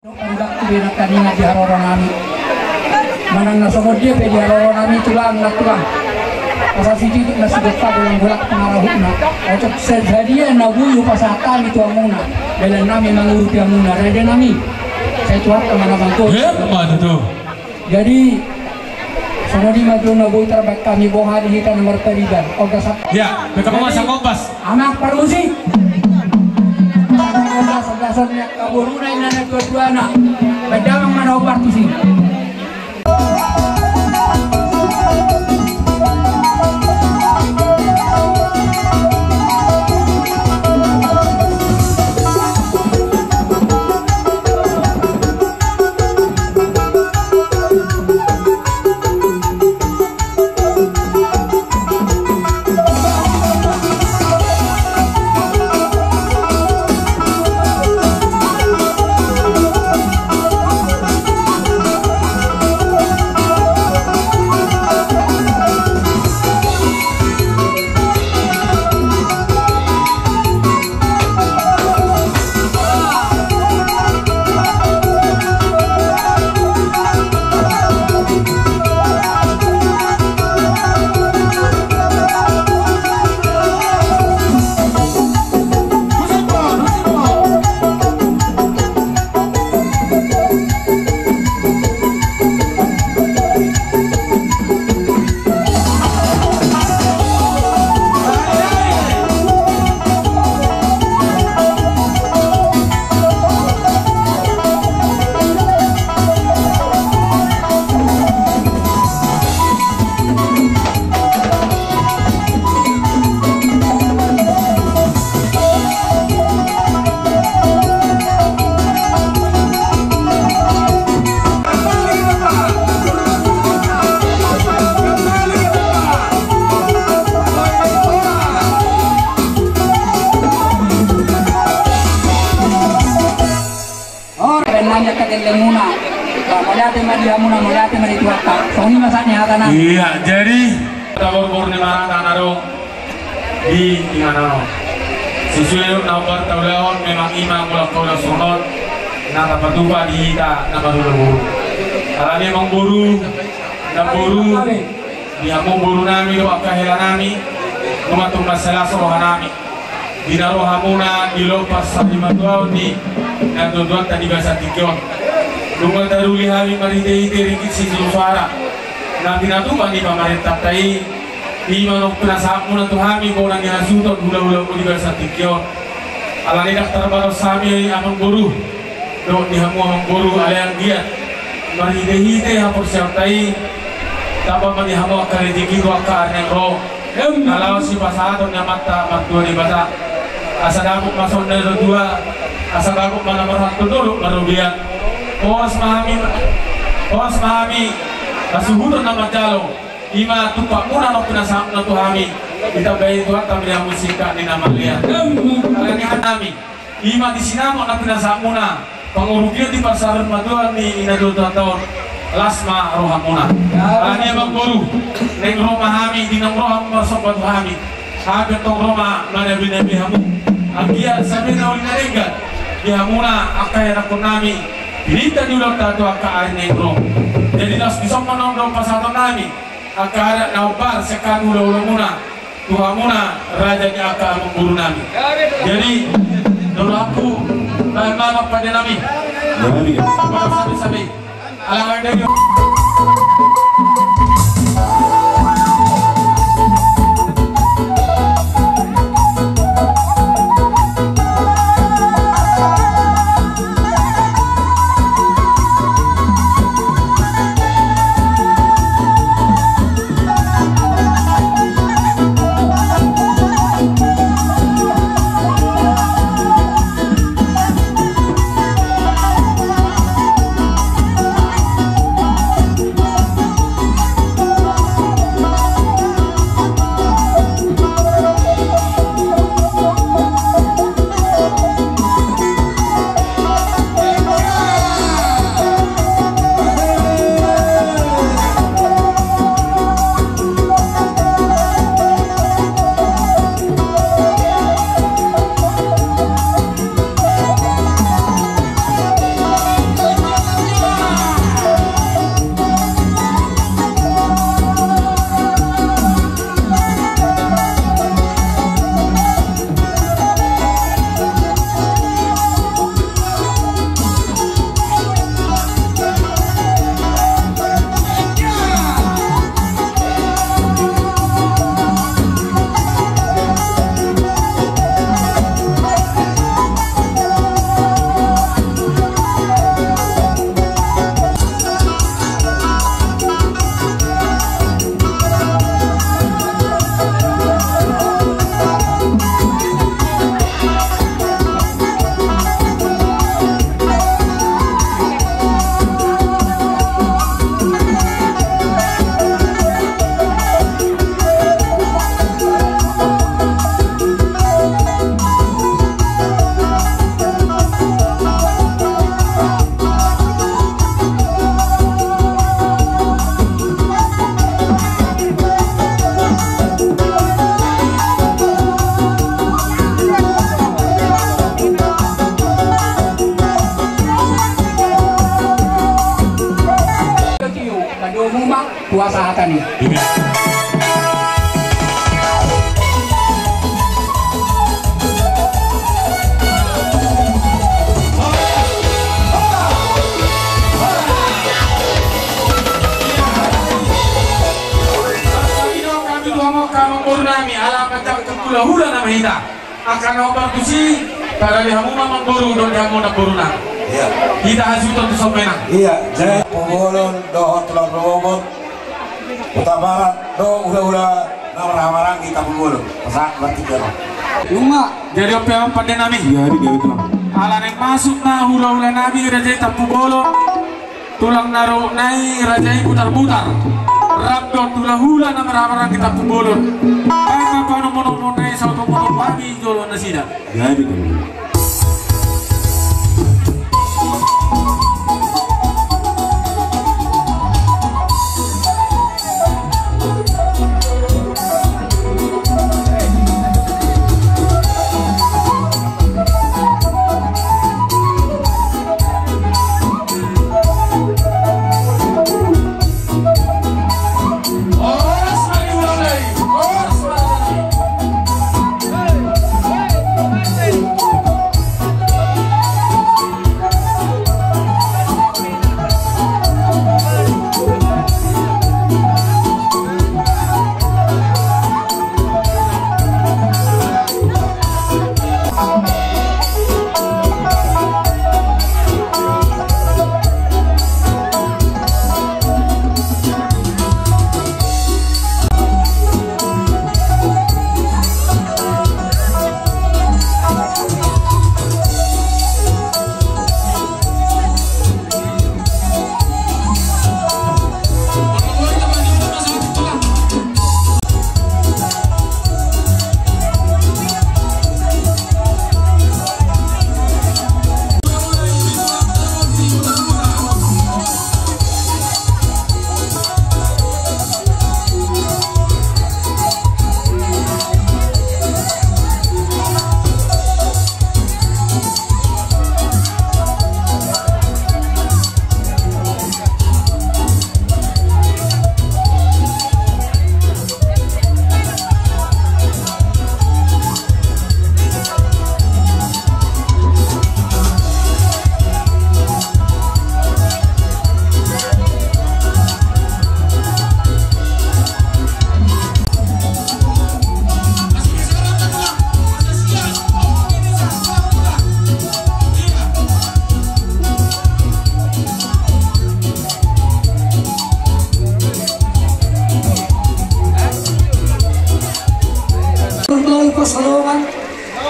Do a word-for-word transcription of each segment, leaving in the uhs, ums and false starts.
Paribanku be nangkaningan di haroro nami. Manang na songon dia pe di haroro nami tulang na tulang. Asa sititik na sidok pa golang-golang pangarahutna. Oto sadia na boi hupasahat hami tu hamuna. Dalan nami mangurupi hamuna. Raja nami. Sai Tuhanta ma na manggohi. Emma tutu. Jadi, songon i ma jo na boi tarbahen hami boha di hita na marpariban. Oga sap. Ya, beka masa kompas. Anak parmusik. Oga sap, oga sap, ni angka boruna, inna na tua-tuana. Baen damang ma na hombar tusi. Ora, baen nami angka gellengmuna. Ba, mauliate ma di hamuna, mauliate ma di Tuhanta. Songon i ma sahat ni hata nami. Iya, jadi, taborbor ni marata na adong di inganan on. Sesuai na umbar taulahon, memang i ma mulak taulahon songon na tapatupa di hita na marboru. Alani amangboru, namboru, di hamu boru nami dohot angka hela nami, nunga tung mansai las roha nami. Di na ro hamuna di lopas sarimatuaon ni natuatuanta di bagasan tingki on. Nunga taruli hami marhitehite ringgit sitolu suara na pinatupa ni pamarentanta i, i ma nunga pinasahatmuna tu hami bona ni hasuhuton hulahulamu di bagasan tingki on. Alani ndang tarbalos hami amangboru dohot di hamu amangboru, alai anggiat marhitehite haporseaonta i, tamba ma di hamu angka rejeki tu angka ari naeng ro. Emma. Na laho sipasahaton ni Amanta Martua Debata. Asa dapot ma songon na dua, asa dapot ma na marhata dolok marrobean. Horas ma hami, horas ma hami hasuhuton na manjalo. I ma tumpakmuna nunga pinasahatmuna tu hami. Ditambai Tuhanta ma di hamu singkat ni na mangalean. Emma. Alani hami. I ma di sinamot na pinasahatmuna, pangurupion di parsarimatuaon ni natuatuanta on, las ma rohamuna. Alani amangboru, naeng ro ma hami, di naung ro hamu marsomba tu hami, hami pe tong ro ma manabenabe hamu. Anggiat sabe na uli na denggan di hamuna angka ianakkon nami, pinangido ni Tuhanta tu angka ari naeng ro. Jadi laos dison ma on do pasahaton nami angka adat na hombar sian hami hulahulamuna tu hamuna raja ni angka amangboru nami. Jadi, dohononku, baen ma pande nami. Jadi, sabe-sabe. Alang ada yuk. Kuasa hata ni. Hami do hamu amangboru nami, ala manjangkon hulahula nama hita. Angka na hombar tusi, pada di hamu ma amangboru, dohot di hamu namboru nami. Iya. Hita hasuhuton tu son ma inang. Iya, jadi pungolon dohot tulang rogon. Hutabarat do hulahula na marhahamaranggi Tampubolon. Pasahat ma tu jolo. Nunga. Jadi on pe amang pande nami. Jadi, jadi tulang. Ala naeng masuk ma hulahula nami raja i Tampubolon. Tulang na ro nai raja i Butarbutar. Rap dohot hulahula na marhahamaranggi Tampubolon. Baen ma panomunomu nai saut omonomu hami jolo nasida. Jadi tulang.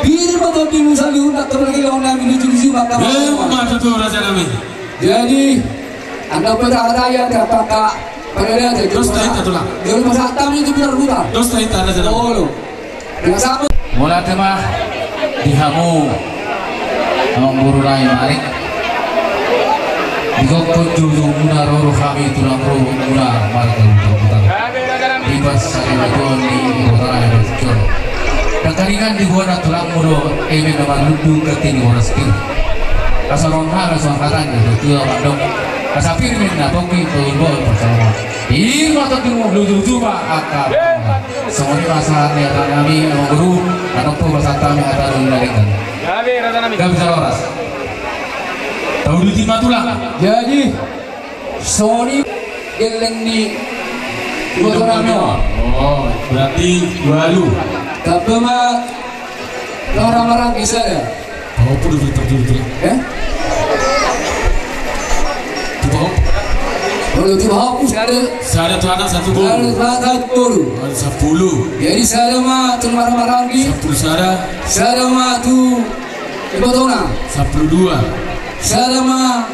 Bini ma tondingmu saluhutna, terlebih lawan nami lucu-lucu mata. Eh, mata tu raja nami. Jadi, anda pada ada yang dapat tak? Pada dia aja. Terus tak itu tulang. Jadi masa kami itu putar-putar. Terus tak itu raja nami. Oh, lo. Dengan siapa? Mauliate ma di hamu amangboru nai Marik. Di gokhon joujou muna ro do hami tulang rorobot muna marga Butarbutar. Di bagasan hatuaon ni ibotona i do tujuan. Dangkaringan di huana tulangmu do eme na marlundu ganti ni horas tiu. Asa ro hami songon hata ni natuatua mandok. Asa pir ninna tonggi tu iboan parsaulian. I ma tonggi luju-luju ma angka. Songon i ma sahat ni hata nami amangboru. Adong pe pasahat hami hata na denggan. Gabe raja nami. Gabe jala horas. Tauduti ma tulang. Jadi songon i gelleng ni ibotona nami. Oh, berarti dua lu. Tapi ma marhahamaranggi sada. Apa tu, tu, tu, tu? Eh? Tiba. Oh, tiba aku sada. Sada tu anak satu boru. Sada tu anak satu boru. Ada sepuluh. Jadi sada ma tu marhahamaranggi. Sepuluh sada. Sada ma tu ibotona. Sepuluh dua. Sada ma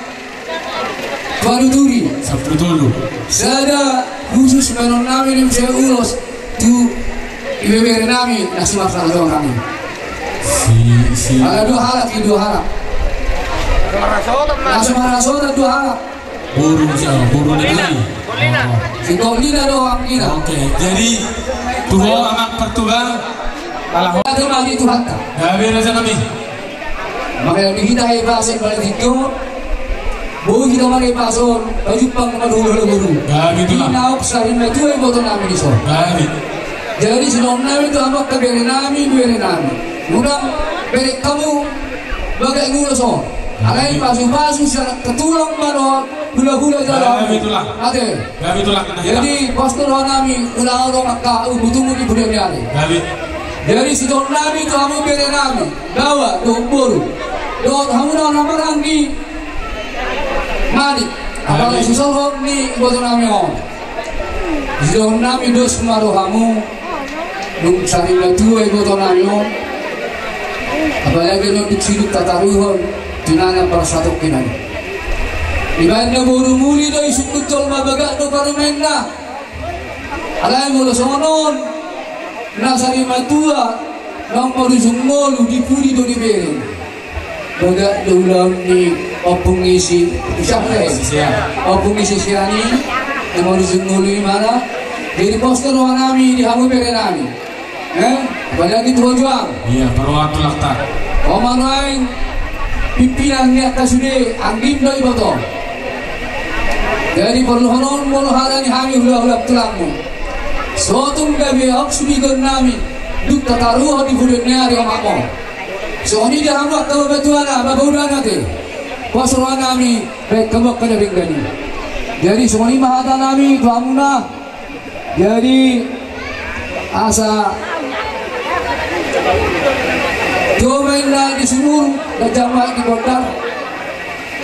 tu anak turi. Sampulu tolu. Sada khusus baenon nami di muse ulos tu ibebere nami na sumarsahaton nami. Si, si. Ada dua halak, i dua halak. Na sumarsahaton dua halak. Boru siapa? Boru ni nami. Si Paulina do anggina. Oke, jadi tu ho amang partulang. Ala ho. Ada lagi Tuhanta. Gabe raja nami. Maka yang kita hebat sih pada itu. Boi hita maribas on, pajumpang ma tu hulahula boru. Gabe, Tulang. Di naung sari matua iboto nami dison. Gabe. Jadi sidohonon nami tu hamu angka bere nami, bere nami. Unang bereng hamu bagak ni ulos on. Alai pasupasu sian angka tulang ma dohot hulahula jala. Gabe, Tulang. Ate. Gabe, Tulang. Jadi pos do roha nami, unang adong angka umbut-umbut di pudian ni ari. Gabe. Jadi sidohonon nami tu hamu bere nami, baoa dohot boru, dohot hamu na maranggi manik, apala sisolhot ni iboto nami on. Sidohonon nami dos ma rohamu, dung sari matua iboto nami on. Apalagi dung sidung tataruhon, tinanam parsatongkinan. Dibaen na boru muli do isungkun jolma bagak do parumaenna. Alai molo songon on, na sari matua, naung marujung ngolu di pudi do dibereng. Bagak do ulaon ni ompung ni si, siapa ya? Ompung ni si Siani, na marujung ngolu i mana? Jadi pos do roha nami di hamu bere nami. Eh, apalagi tu ho Juang. Iya, parrohahon tulangta. Ho ma nuaeng pimpinan ni angka sude, anggim do iboto. Jadi porluhon on molo hata ni hami hulahula tulangmu. Sotung gabe aok sudigon nami, dung tataruhon di pudian ni ari omakmu. Songon i di hamu angka bapatuana, bapaudana ate. Pos roha nami, baen hamu angka na denggan i. Jadi songon i ma hata nami tu hamuna. Jadi asa tio ma inna di sumur, ganjang ma di bondar.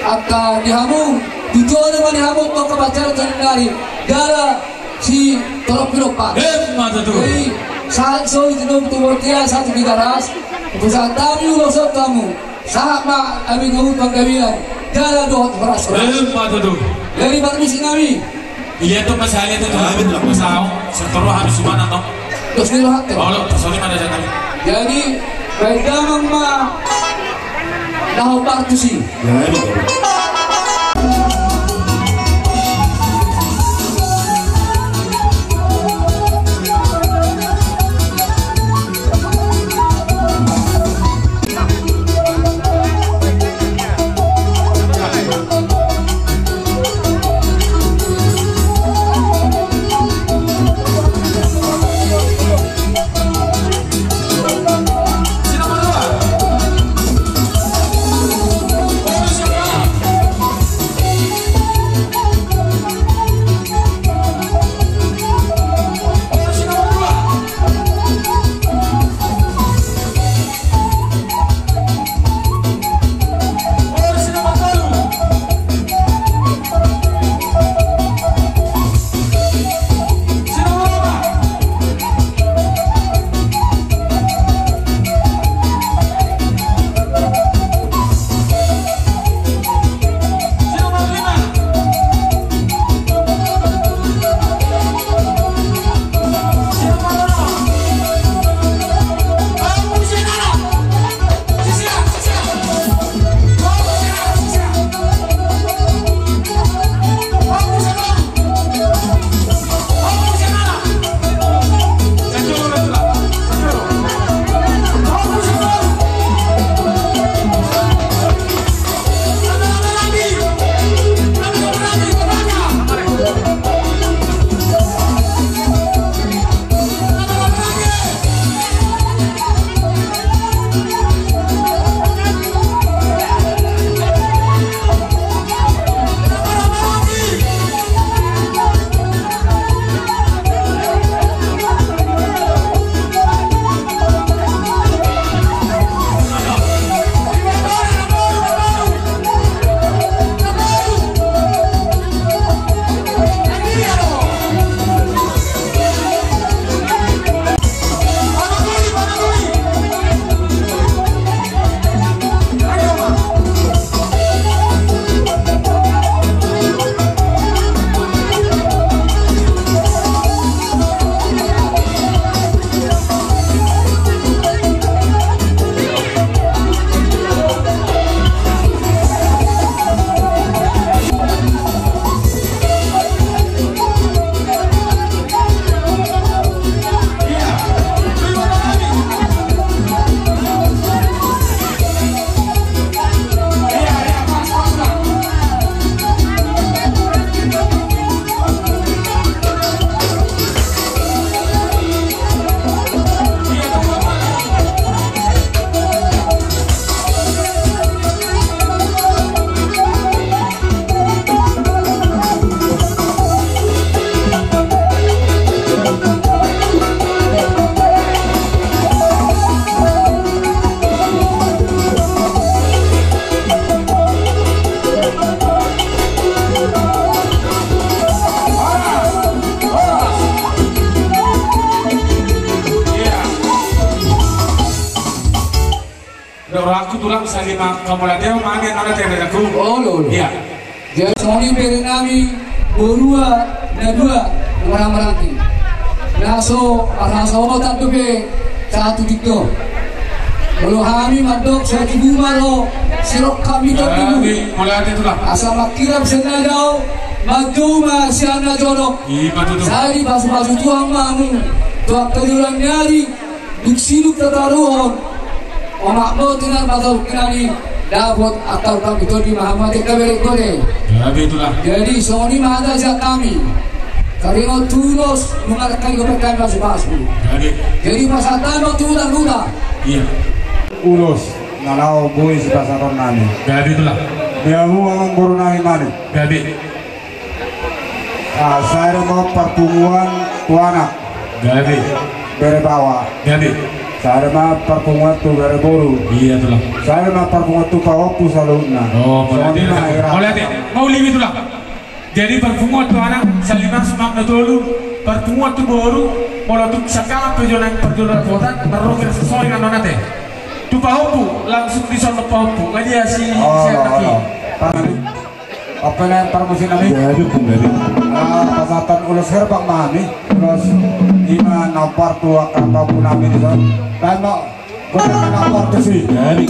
Angka di hamu, tu tio do ma di hamu angka pacaran sandari. Jala si tolong pilopa. Emma tutu. Jadi sahat solu tu dong tu bontean, sahat tu Tigaras. Pusat nami ulos on tu hamu. Sahat ma hami tu panggabean, jala dohot horas-horas. Emma tutu. Jadi parmisi nami. Iliat tu pas haliat tu. Amin lah. Pasau, seteru habis suman atau. Terus ni rohat tu. Olo, terus ni mana jatah. Jadi baen damang ma na hombar tusi. Ya, amin. Dohot rohangku tulang, sahali ma hamu mauliate, mangan ma hami, rajaku. Olo, olo. Iya. Jadi songon i bere nami, borua na dua, na marhahamaranggi. Na so marhasohotan dope sahat tu tingki on. Molo hami mandok, so tubu ma ro sirongkap ni tondi. Mauliate tulang. Asa mangkirap sian na dao, manjou ma sian na jonok. Ima tutu. Sai dipasupasu Tuhan ma hamu tu angka joloan ni ari. Dung sidung tataruhon, omak boru na marhahamaranggi, dapot angka umbahen tondi ma hamu, ate, gabe ringkot, ate. Gabe tulang. Jadi songon i ma hata sian hami. Taringot tu ulos, nunga ringkot hami pasupasu. Gabe. Jadi pasahat ma tu hutahutana. Iya. Ulos na laho boi sipasahaton nami. Gabe tulang. Di hamu amangboru nami Manik. Gabe. Ah, sada ma parpunguan tu anak. Gabe. Bere baoa. Gabe. Sada ma parpunguan tu bere boru. Iya tulang. Sada ma parpunguan tu pahompu saluhutna. Oh, mauliate. Songon i ma, ate. Mauliate. Mauliate tulang. Jadi parpunguan tu anak, sahali ma sumak na tolu, parpunguan tu boru, molo tung sangkalan pe jolo nang parjolo dapotan, marroker sasori na nona te. Tu pahompu, langsung dison pahompu, nga dia si, oh, si anak i. Olo. Oke, na parmusi nami. Jadi pun dari. Ah, pasahaton ulos herbang ma hami. Ulos ima na partu akar babu nami dison. Baen ma, gondang na partu si. Jadi.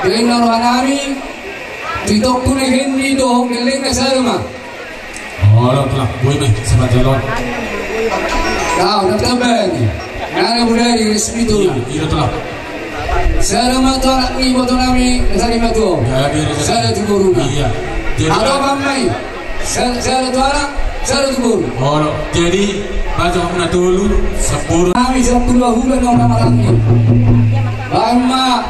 Jadi na roha nami, di tongku ni Henry dohot gellengna sada ma. Olo tulang, boi ma, sabar jalo. Kau na tambah ni. Nana budari resmi tu. Iya, iya tulang. Sada ma tu anak ni iboto nami, sada ma tu. Iya, iya, iya. Sada tu boru. Iya. Jadi, ado ma mai. Sada, sada tu anak, sada tu boru. Olo, jadi baca na tolu, sampulu. Nami sampulu hula na maranggi. Baen ma.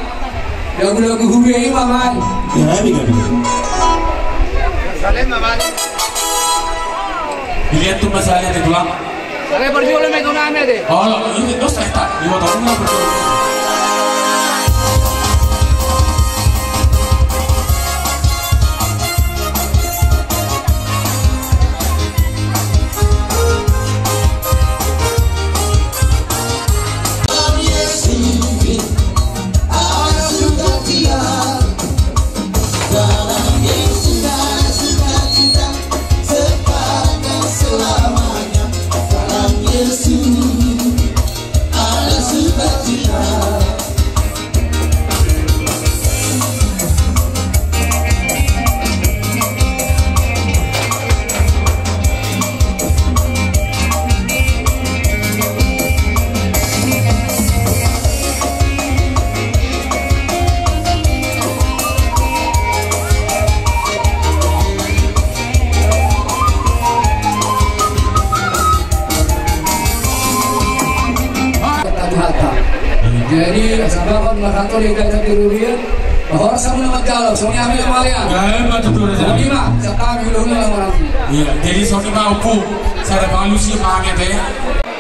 Lagu-lagu huria i ma, man. Iya, iya, iya. Dilihat tu masalahnya tu tulang. Sale parjolo ma tu nami, ate. Oh, ini dos hektar. Dua tahun lah parjolo. Jadi sababan marhato di gajah birubian, bahwa sama nama jalo, soalnya ambil kembalian. Gae ma tutu raja. Songon i ma, sian hami hulahula na maranggi. Iya, jadi songon i ma, Ompu, sada pangalusi ma hami, ate.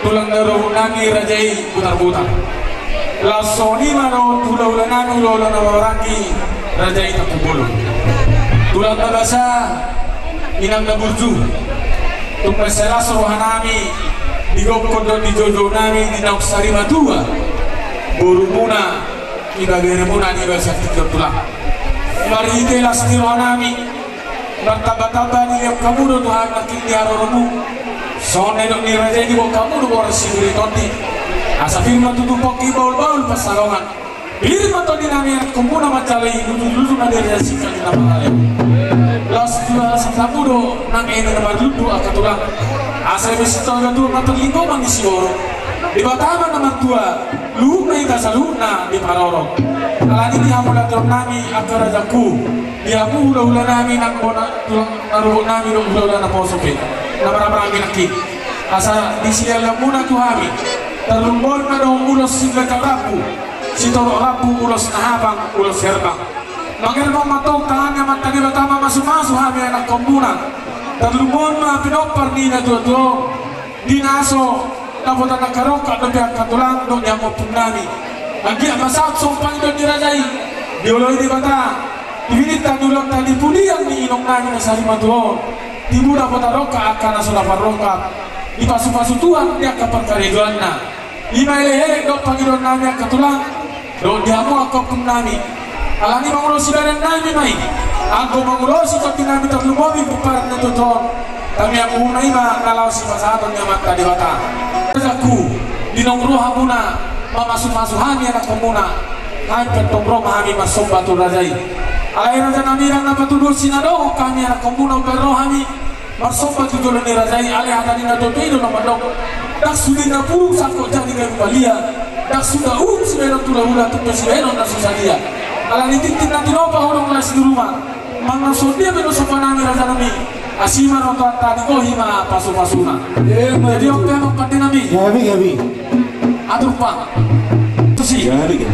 Tulang na dua boru nami raja i Butarbutar. Laos songon i ma dohot hulahula nami, hulahula na maranggi, raja i Tampubolon. Tulang na basa, inang na burju. Tung mansai las roha nami, di gokhon dohot di joujou nami, di naung sarimatua borumuna, ibaberemuna, niba sian tingki on tulang. Marhite las ni roha nami, martambatamba dilehon hamu do Tuhan nangkin di haroromu. Songon na nidok ni raja i, diboan hamu do boras sibiri tondi. Asa pir ma tutu pongki, bahulbahul pansalongan. Pir ma tondi nami, anakkonmuna manjalo i, lujuluju ma di raja i singkali na mangalehon. Asa i ma sitaonon na parlinggoman ni siborok. Debata ma na martua, luhutna hita saluhutna diparorot. Alani i di hamu lateonnami angka rajaku, di hamu hulahulanami nang bona tulang na ruhutnami dohot hulahula naposo pe na marhahamaranggi nangkin. Asa disi diallamuna tu hami, tarlumobi ma dohot ulos singkat rambu, sitorop rambu ulos na habang ulos herbang. Mangerbang ma tong tangan ni Amanta Debata mamasumasu hami anakkonmuna. Tarlumobi ma pinompar ni natuatua on, di na so dapotan angka rongkap dope angka tulang dohot ni hamu ompungnami. Anggiat ma saut songon pangidoan ni raja i, dioloi Debata, di bininta ni ulaonta, di pudian ni inongnami na sarimatua on, tibu dapotan rongkap angka na so dapotan rongkap, dipasupasu Tuhan di angka parkarejoanna. I ma elekelek dohot pangidoannami angka tulang dohot di hamu angka ompungnami. Alani mangulosi badannami ma i, anggo mangulosi tondinami tarlumobi pomparan na tuatua on, tangiangmuna i ma na laho sipasahaton ni Amanta Debata. Rajaku, di naung ro hamuna mamasumasu hami anakkonmuna, hami pe antong ro ma hami marsomba tu raja i. Alai rajanami, ndang na patuduhon sinadohon hami anakkonmuna umbahen ro hami marsomba tu jolo ni raja i, alai hata ni natuatua i do na mandok: Ndang sude na purung sangkot jadi gabe palia, ndang suda uhum sibahenon tu hulahula, tung pe sibahenon na so sadia. Alani tintin na tinopa, hodong las ni ruma. Manang songon dia pe do sombanami rajanami, asi ma rotoanta, digohi ma pasupasuna. Jadi on pe amang pandenami. Gabe, gabe. Atur pa. Tusi. Gabe, gabe.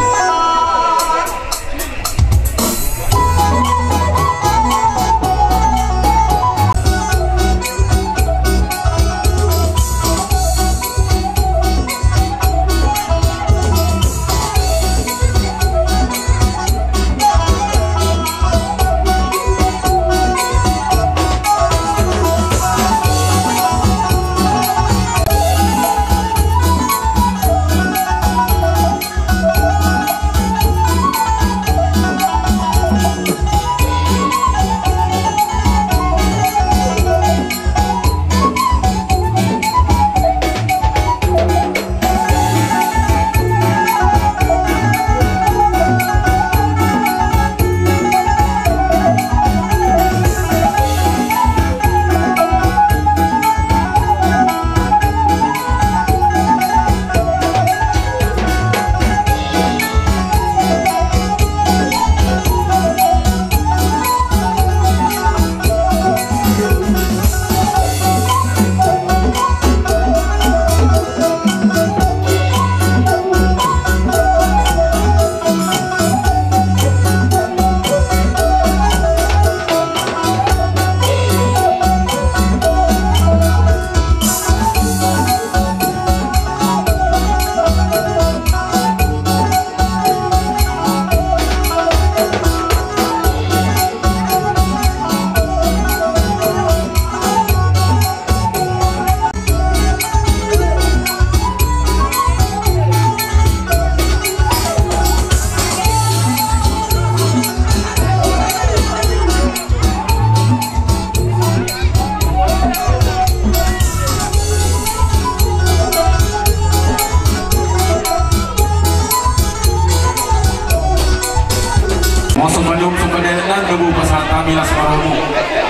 Mauliate ma, mauliate ma di Tuhanta,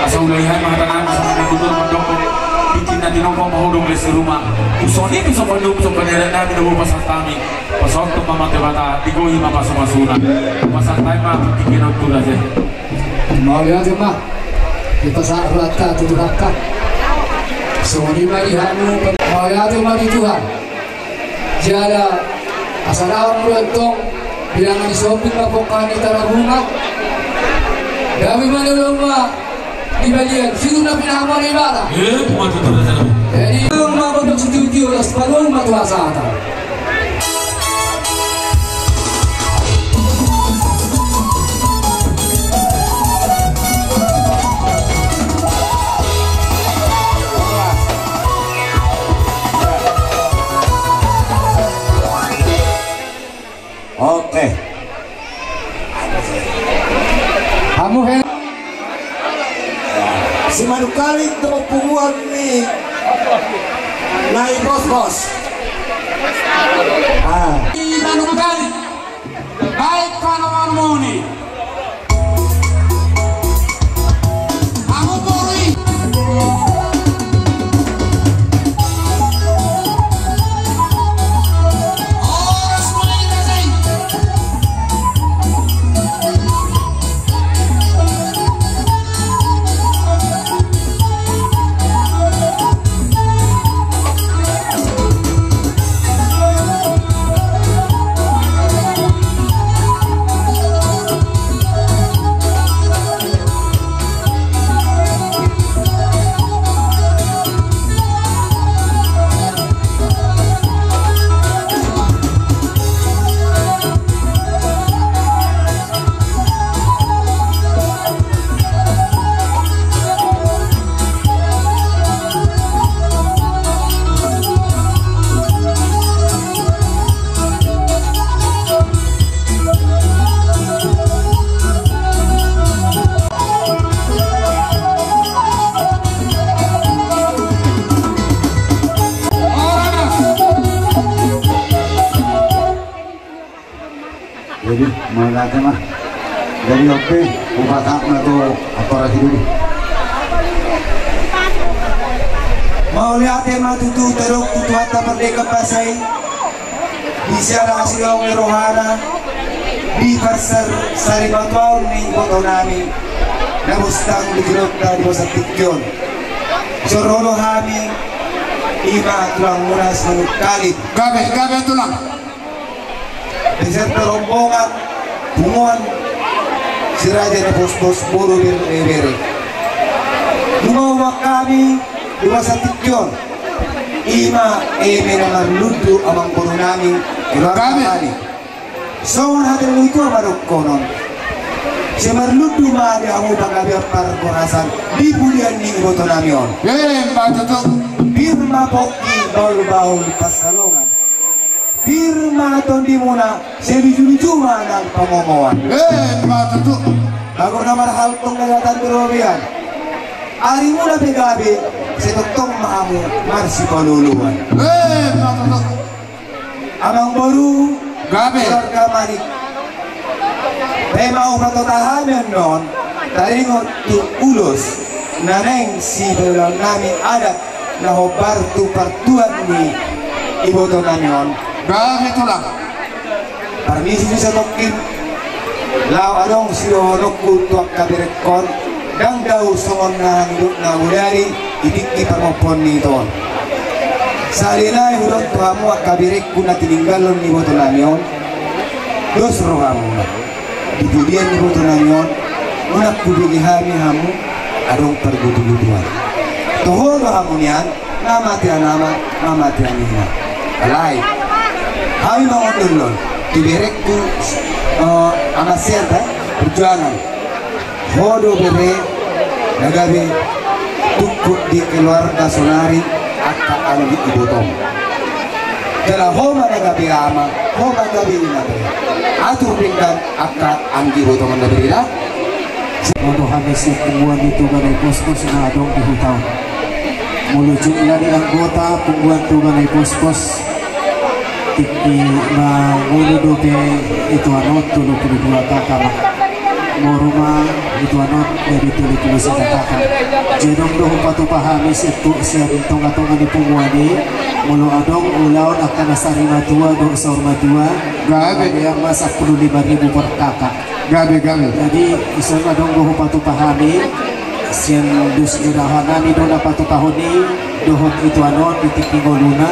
asa ulaon ma hata nami, songon i ma tutu mandok: Tintin na tinopa ma hodong las ni ruma. Songon i ma mauliate ma, mauliate ma di Tuhanta, pasahathon ma Amanta Debata, digohi ma pasupasuna. Pasahat ma tingki na tu raja i. Mauliate ma. Dipasahat rohanta tu Tuhanta. Songon i ma di hamu. Mauliate ma di Tuhan. Jala asa dao muna tong, bilangan ni sombing ma pongka ni tarabunga. Gabe ma na ulaon ma di balian, situtu na pinahamuna ibana. Eh, bukan itu, Raja. Jadi, ulaon ma gondok situtu, las palu ma tu hasahatan. Oke. Hamu he. Simanungkalit do punguan ni na i, bos, bos. Ah. Simanungkalit. Baik, panuan muni. Hamu boru i. Mauliate ma. Jadi oke, hupasahat ma tu acara sididi. Mauliate ma tutu, tadok tu Tuhanta pardenggan basa i. Di siala hasilongi rohana, di parsar-, sarimatuaon ni iboto nami na bustang di jolonta di basa tingki on. Jolo hami ima tulang muna Simanungkalit. Gabe, gabe tulang. Beserta rombongan punguan si Raja Napospos, boru, bere, bere. Nunga hubege hami di basa tingki on. Ima eme na marlundu amangboru nami, keluarga nami. Songon hata ni natuatua ma dohonon. Sai marlundu ma di hamu panggabean parhorasan di pudian ni iboto nami on. Ima tutu. Pir ma pongki bahulbahul pansalongan. Pir ma tondimuna, sai lujuluju ma nang pangomoan. Ima tutu. Bagot na marhalto na gatan di robean. Arimuna pe gabe, sai tongtong ma hamu marsipaolooloan. Ima tutu. Amangboru, gabe. Keluarga Manik. Pe ma hupatupa hami annon, taringot tu ulos na naeng sipaulahon nami adat na hombar tu partuan ni iboto nami on. Gabe tulang. Parmisi ni satongkin, laho adong sidohononku tu angka berengkon, ndang dao songon na hangidok na bodari di tingki parmompoon ni ito on. Sahali nai hudok tu hamu angka berengku na tininggalhon ni iboto nami on, dos rohamuna. Di pudian ni iboto nami on, unang hubege hami hamu adong pargutugutuan. Toho do hamu nian, na mate anakna, na mate anakna. Alai hami mangondollon tu berengku, eh, Ama Sian, eh, perjuangan. Ho do bere na gabe tungkot di keluarga sonari angka anggi ibotom. Jala ho ma na gabe ama, ho ma gabe ina, bere. Atur denggan angka anggi ibotom na bere da. Molo hami sian punguan ni Toga Naipospos na adong di huta on. Molo jumlah ni anggota punguan Toga Naipospos, tingki mangolu dope ituanon tolu pulu dua K K ma. Boru ma ituanon jadi tolu pulu sada K K. Jadi adong do hupatupa hami sian tu, sian tongatonga ni punguan i, molo adong ulaon angka na sarimatua dohot saurmatua, gabe, gabe ma sampulu lima ribu per K K. Gabe, gabe. Jadi, ison ma adong do hupatupa hami, sian dos ni roha nami do na patupahon i, dohot ituanon di tingki ngoluna.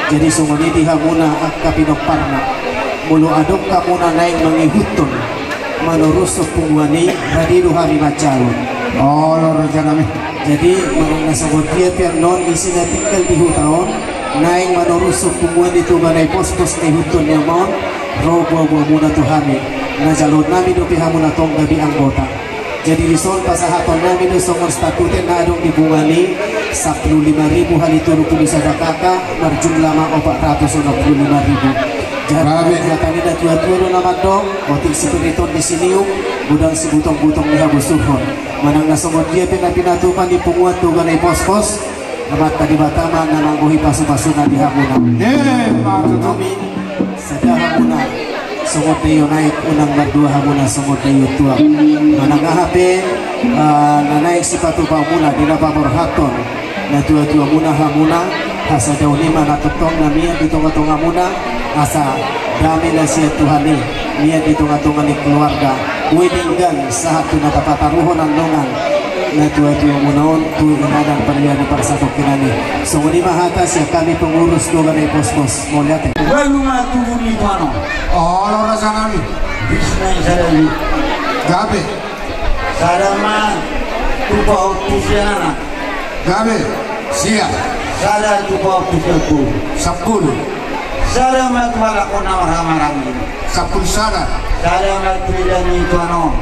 Jadi, songon i di hamuna angka pinomparna. Molo adong hamuna naeng mangihuthon, manorushon punguan i, rade do hami manjalo. Olo, raja nami. Jadi, manang na songon dia pe annon isi na tinggal di huta on, naeng manorushon punguan ni Toga Naipospos na ihuthon ni ama on, ro boaboamuna tu hami. Na jaloon nami dope hamuna tong gabe anggota. Jadi dison pasahaton nami do songon statute na adong di punguan i, sampulu lima ribu hali tolu pulu sada K K, marjumlah ma opat ratus onom pulu lima ribu. Jadi, gabe, hata ni natuatua do na mandok, otik sipir i tondi sinium, godang sibutongbutong ni habosurhon. Manang na songon dia pe na pinatupa ni punguan Toga Naipospos, Amanta Debata ma na manggohi pasupasuna di hamuna. Ima tutu. Sada hamuna songon daio naik, unang mardua hamuna songon daio tuak. Manang aha pe, ah, na naeng sipatupaonmuna di na paborhathon natuatuamuna hamuna, hasadaon i ma na tongtong na mian di tongatongamuna, asa dame na sian Tuhan i mian di tongatonga ni keluarga. Boi denggan sahat tu na tapataruhon annon natuatuamuna on tu inganan parian ni parsatongkinan i. Songon i ma hata sian hami pengurus Toga Naipospos. Mauliate. Ualu ma tubu ni tuan on. Olo, raja nami. Bisna i sada i. Gabe. Sada ma tu pahompu sian anak. Gabe, sia. Sada tu pahompu sian boru. Sampulu. Sada ma tu halak on na marhahamaranggi. Sampulu sada. Sada ma tu eda ni tuan on.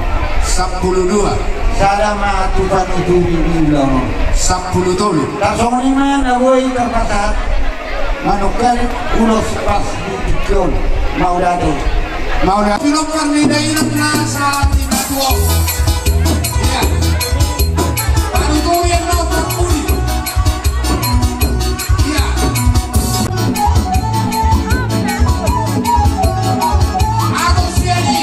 Sampulu dua. Sada ma tu panutupi ni ulaon on. Sampulu tolu. Tarsongon i ma na boi tarpasahat. Manungkalit ulos pas di tingki on. Mauliate. Mauliate. Pinungkar ni dainang na sari na tuo. Ia. Panuturian na umpamuni. Ia. Atus siani.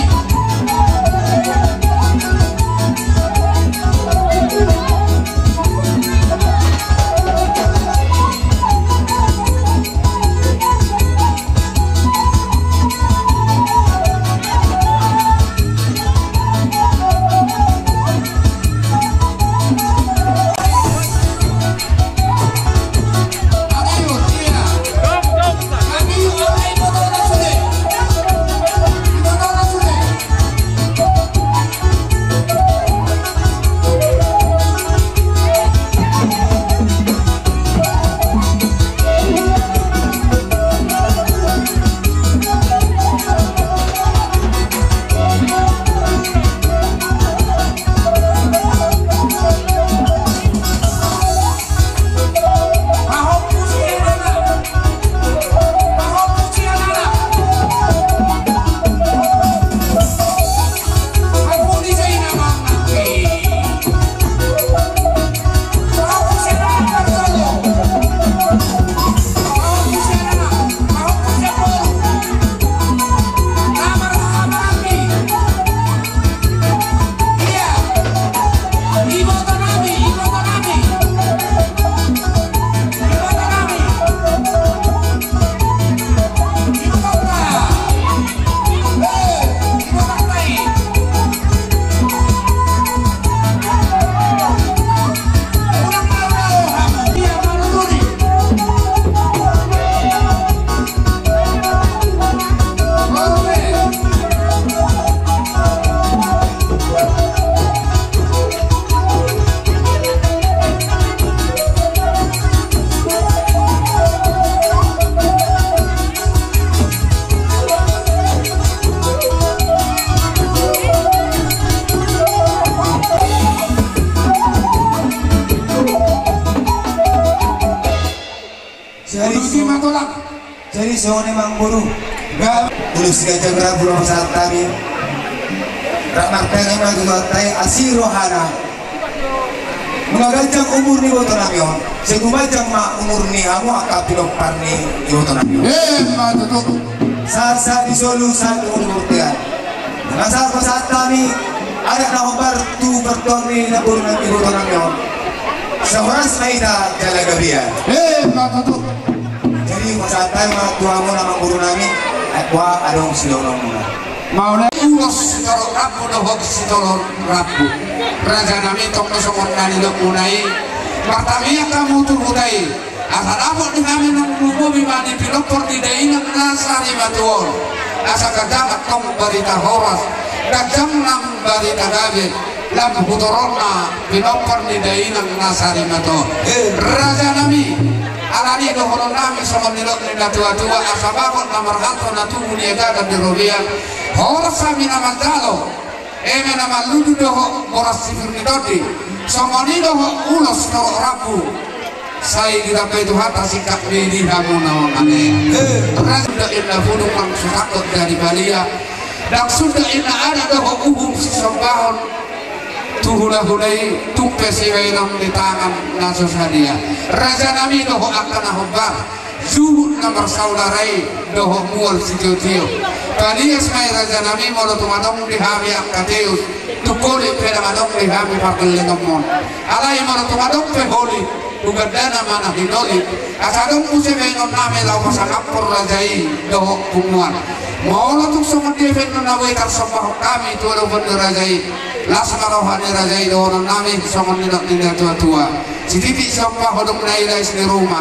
Jadi songon i ma amang boru. Ulos ganjang rambu ma pasahat hami. Rap martangiang ma tu Tuhanta i asi rohana. Nunga ganjang umur ni iboto nami on, sai gumanjang ma umur ni hamu angka pinompar ni iboto nami on. Emma tutu. Sahat-sahat di solu sahat di umur tian. Nunga sahat pasahat hami adat na hombar tu partuaon ni namboru nami iboto nami on. Sai horas ma hita jala gabe. Emma tutu. Jadi pasahat hami ma tu hamu na amang boru nami. Ai boha adong sidohononmuna. Mauliate. Ulos sitorop rambu dohot sitorop rambu. Raja nami, tong do songon na nidokmuna i. Martangiang hamu tu huta i asa dapot di hami na lumobi ma di pinompar ni dainang na sarimatua on. Asa ganjang tong barita horas, ganjang nang barita gabe. Lam hutoronna pinompar ni dainang na sarimatua on. Raja nami, ala ni dohonon nami songon nidok ni na tua-tua, asa bagot na marhalto na tubu di ajaran di robean. Horas hami na manjalo eme na manludu dohot boras sipir ni tondi. Songon i dohot ulos sitorop rambu. Sai ditambai Tuhanta singkat ni di hamu na mangalean. Ndang suda inna pudung nang so sangkot jadi balian. Ndang suda inna adat dohot uhum sisombahon tu hulahula i, tung pe sibahenon di tangan na so sadia. Raja nami dohot angka na hombar, juhut na marsaudara i dohot mual sitiotio. Palias ma i raja nami molo tung adong di hami angka teus, tung holit pe ndang adong di hami pargellengonmon. Alai molo tung adong pe holit, tu gandana ma na hinolit. Asa adong muse bahenon nami laho pasangaphon raja i dohot punguan. Molo tung songon dia pe na boi tarsombahon hami tu adopan ni raja i, las ma roha ni raja i, dohonon nami songon nidok ni na tua-tua. Sititi somba hudung na i lais ni ruma.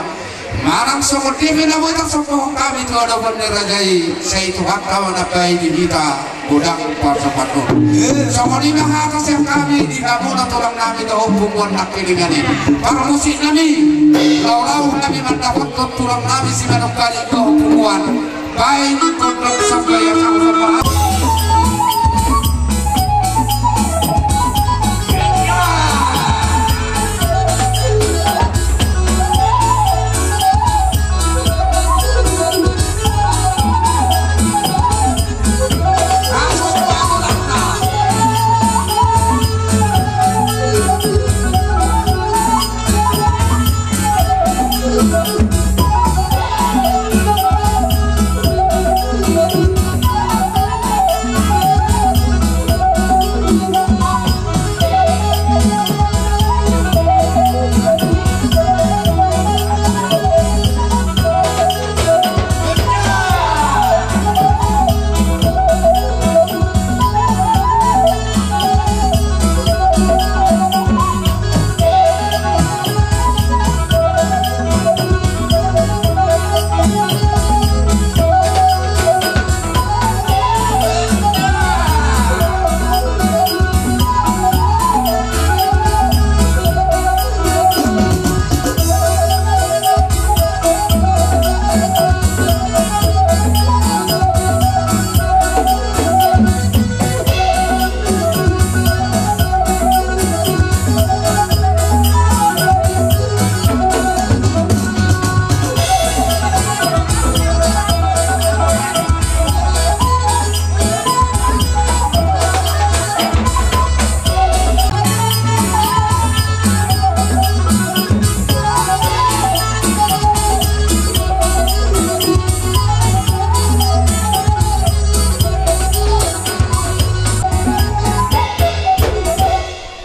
Manang songon dia pe na boi tarsombahon hami tu adopan ni raja i, sai Tuhanta ma na baen di hita godang parsombaon. Songon i ma hata sian hami di hamu na tulang nami dohot punguan nangkiningan i. Parmusik nami, laho-laho hami mandapothon tulang nami Simanungkalit dohot punguan. Baen gondang sambaya sangkot.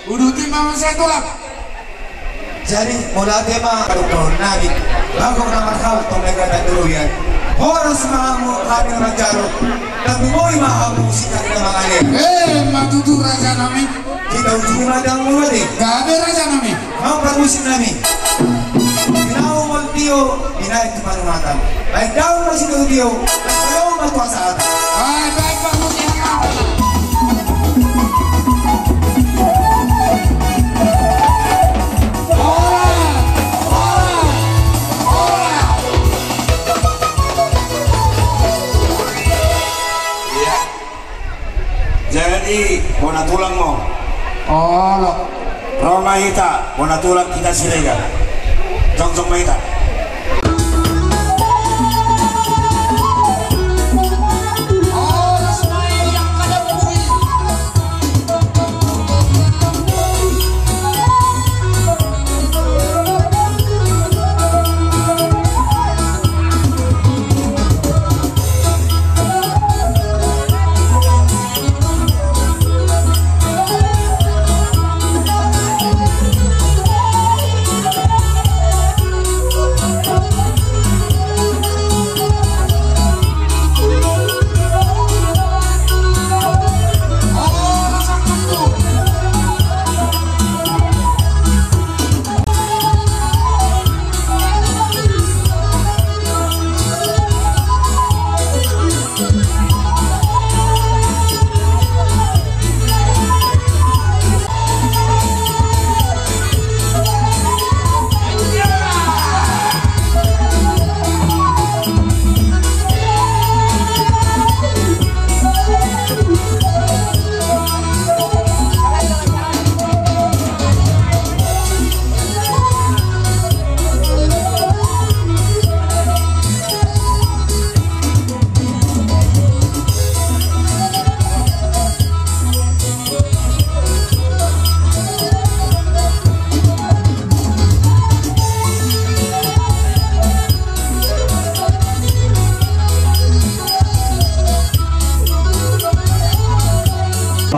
Uduti ma muse tulang. Jadi mauliate ma padokhon nami. Bagot na marhalto na gabe tu robean. Horas ma hamu hami na manjalo. Tapi boi ma hamu singkat ni na mangalean. Emma tutu raja nami. Hita ujungi ma dang mauliate. Gabe raja nami. Hamu parmusik nami. Binahen ma tio, binahen tu panumatan. Baen daun ma sitio-tio, baen daun ma tu hasahatan. Baen, baen, baen, baen. Horas, horas, horas. Iya. Jadi bona tulang ma. Olo. Ro ma hita bona tulang, hita Siregar. Jongjong ma hita.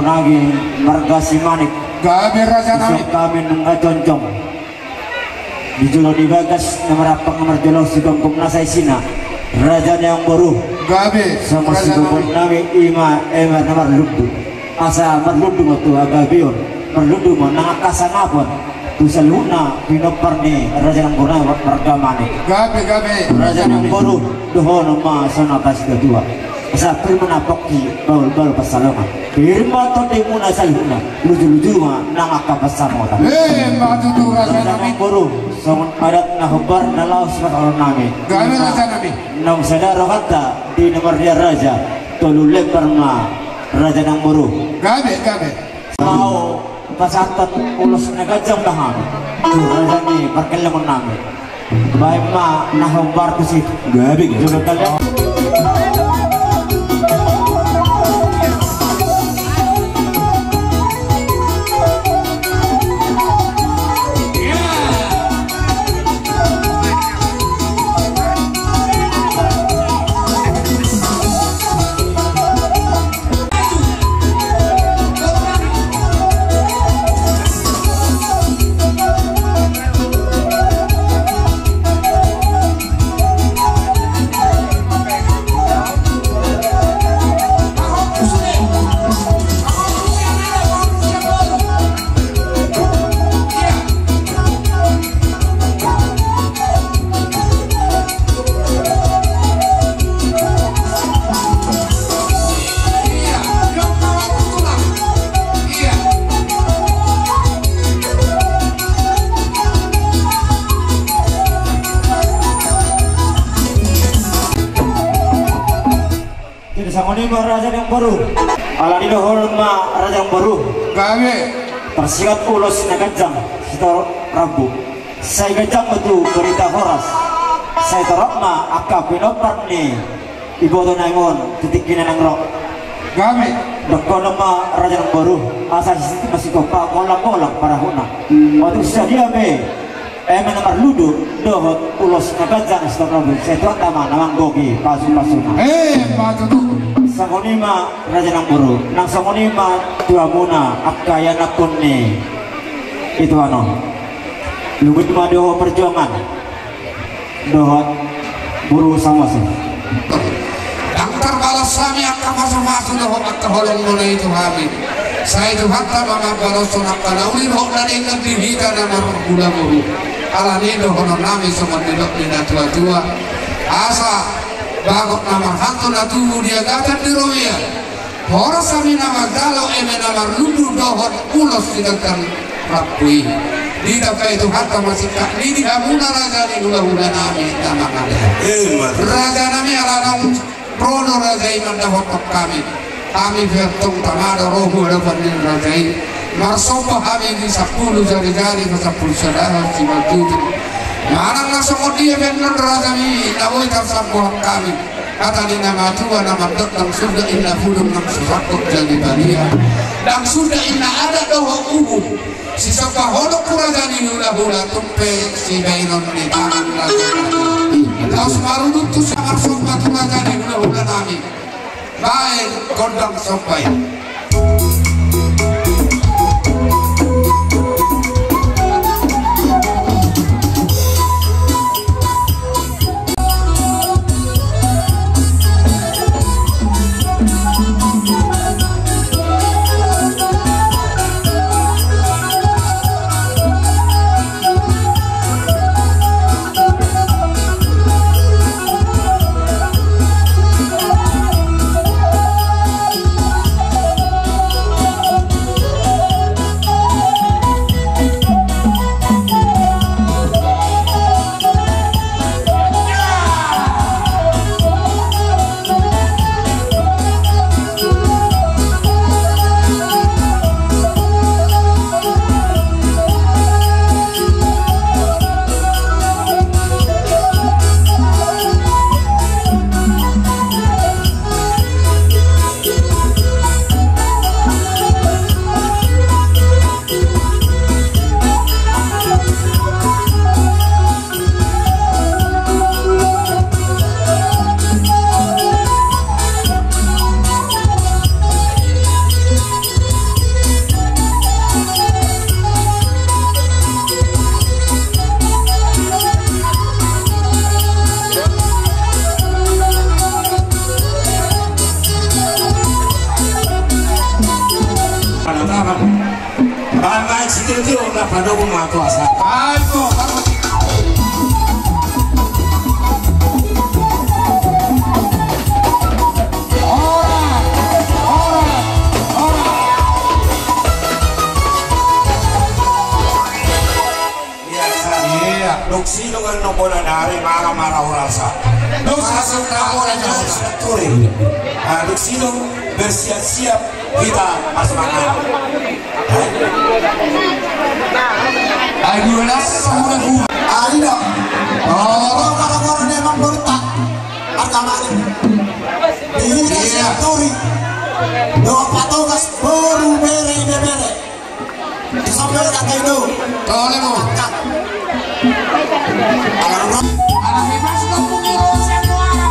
Nami marga Simanik. Gabe, raja nami. Songon hami nunga jongjong di jolo ni bagas, na marhampang na marjolo, sigomgom nasa isina, raja ni amangboru. Gabe, raja nami. Songon sigomgom nami, ima eme na marlundu. Asa marlundu ma tu hagabeon, marlundu ma nang angka sangapon tu saluhutna pinompar ni raja ni amangboru nami, marga Manik. Gabe, gabe. Raja ni amangboru, dohonon ma songon hata ni situatua. Asa pir ma na pongki, bahulbahul pansalongan. Pir ma tondimuna saluhutna, lujuluju ma nang angka pansamotan. Ima tutu, raja nami. Raja ni amangboru, songon adat na hombar na laos sipasahaton nami. Gabe, raja nami. Naung sada rohanta di na marnian raja, tolu lembar ma, raja ni amangboru. Gabe, gabe. Laho pasahathon ulos na ganjang ma hami tu raja ni pargellongon nami. Baen ma na hombar tusi. Gabe, gabe. Jolo kalian. Jadi songon i ma, raja ni amangboru. Alani dohonon ma, raja ni amangboru. Gabe. Parsihat ulos na ganjang sitorop rambu. Sai ganjang ma tu berita horas. Sai torop ma angka pinompar ni iboto nami on tu tingki na naeng ro. Gabe. Dohonon ma, raja ni amangboru. Asa sititi ma sigompa, golanggolang parahutna. Otik sadia pe eme na marlundu dohot ulos na ganjang sitorop rambu, sai Tuhanta ma na manggohi pasupasuna. Ima tutu. Songon i ma, raja ni amangboru. Nang songon i ma tu hamuna angka ianakkon ni ituan on. Lungit ma di ho parjuangan dohot boru Samosir. Ndang tarbalos hami angka pasupasu dohot angka holongmuna i tu hami. Sai Tuhanta ma mambaloshon angka na uli dohot na denggan di hita na marhulahulam. Alani dohonon nami songon nidok ni na tuatua. Asa bagot na marhalto na tubu di agatan di robean. Horas hami na manjalo eme na marlundu dohot ulos siganjang rambu i. Ditambai Tuhanta ma singkat ni di hamuna raja ni hulahula nami na mangalean. Ima tutu. Raja nami, ala naung ro do raja i mandapothon hami. Hami pe antong tama do ro tu adopan ni raja i. Marsomba hami di sampulu jarijari, sampulu sadahon, simanjujung. Manang na songon dia pe annon, raja nami, na boi tarsambohon hami. Hata ni na matua na mandok, ndang suda inna pudun nang so sangkot jadi balia. Ndang suda inna adat dohot uhum. Sisomba holong tu raja ni hulahula, tung pe sibaenon ni tangan raja. Laos marudut tu samarsomba tu raja ni hulahula nami. Baen gondang somba i. Matuasa. Aiko, Parvati. Ora, ora, ora. Iya, sa-, iya. Dung sidung annon bona nari mara-mara urasa. Dung sidung na bona nari. Turi. Ah, dung sidung bersiap-siap. Hita marsimangan. Ai dua las sama dua. Ai da. Oh, mara-mara memang bertak. Arta mari. Iya. Turi. Dua patogas boru bere, bere. Sampai kata itu. Tole mo. Ala bebas kampung ni Rosen, no, ala.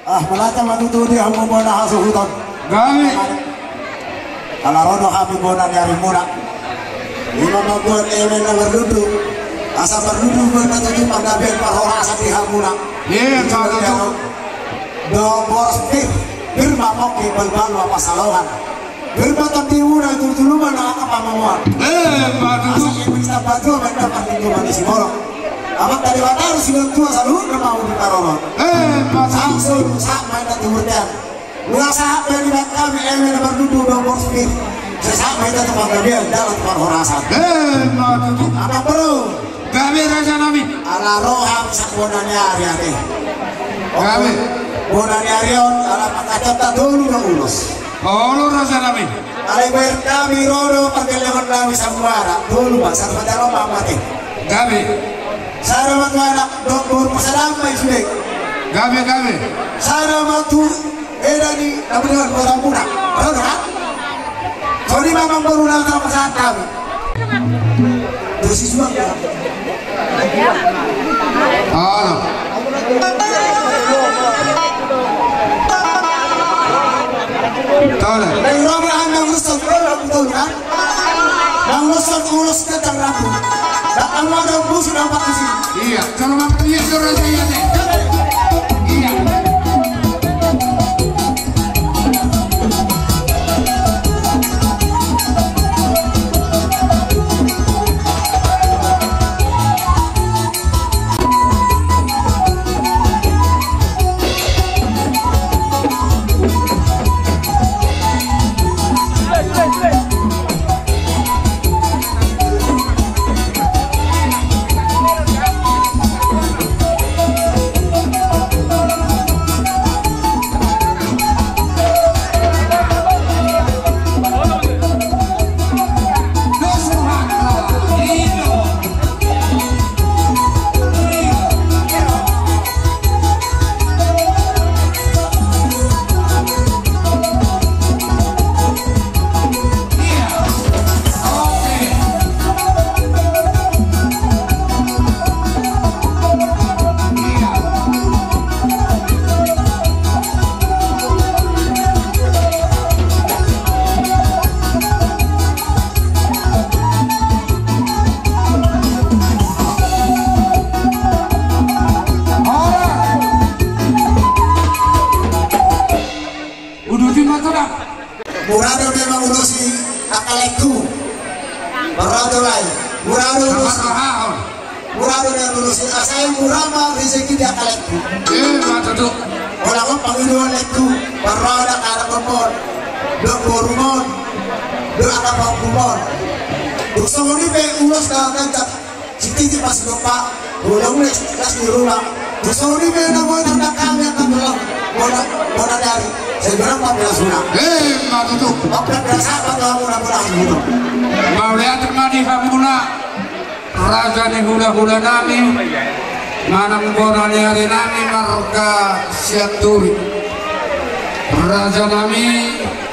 Ah, mauliate ma tutu di hamu bona hasuhuton. Gabe. Ala ro do hami bona ni arimuna. Ima mamboan eme na marlundu. Asa marlundu bona tutu panggabean parhorasan di hamuna. Iya, tutu. Dong boros pir, pir ma pongki, balbal ma pansalongan. Pir ma tondimuna, i tulutulu ma na angka pamomoan. Eh, ma tutu. Asa i pir tambatua ma inda parlindungan ni siborok. Amanta Debata do sinantua saluhutna ma uli parorot. Eh, ma tutu. Sahat solu, sahat ma inda timur tean. Nunga sahat be di bangkami eme na marlundu dong boros pir. Sai sahat ma inda tu panggabean jala tu parhorasan. Eh, ma tutu. Amang boru. Gabe raja nami. Ala ro hami sian bona ni ari ate. Gabe. Bona ni ari on ala pangkataion ta tolu do ulos. Olo raja nami. Alai baen hami ro do pargellengon nami sambuara. Tolu ma, sada ma jalo ma mate. Gabe. Sada ma tu anak dong boru pasalamai sude. Gabe, gabe. Sada ma tu Eda ni, na benar, kota muna. Ro do kan? Songon i ma amang boru na tau pasahat hami. Dosi suang ya. Halo. Tole. Dari Roma anda urus sampai orang betul kan? Nang ulos, ulos tentang rambu. Datang mau ada bus, nampak di sini. Iya, kalau mau, iya, suruh saya deh. Iya. Mura do memang ulos ni angka laengku. Mura do, Lae. Mura do ulos. Mura do memang ulos ni, asa mura ma rezeki di angka laengku. Ima tutu. Holan on pangidoan laengku. Mura do angka anakkonmon, dohot borumon, dohot angka pahompuhon. Dung songon i pe ulos na ganjang. Sititi pas lupa, ulang ulang, las di rumah. Terus ini beda, mau tanda kami akan pulang. Mau na-, mau na dari. Saya bilang, "Pak, bilang sudah." Eh, matutu. Pak, bilang, bilang siapa, kamu udah pulang, gitu. Mauliate ma di hamuna, raja ni hulahula nami, manang bona ni ari nami, marga Sianturi. Raja nami,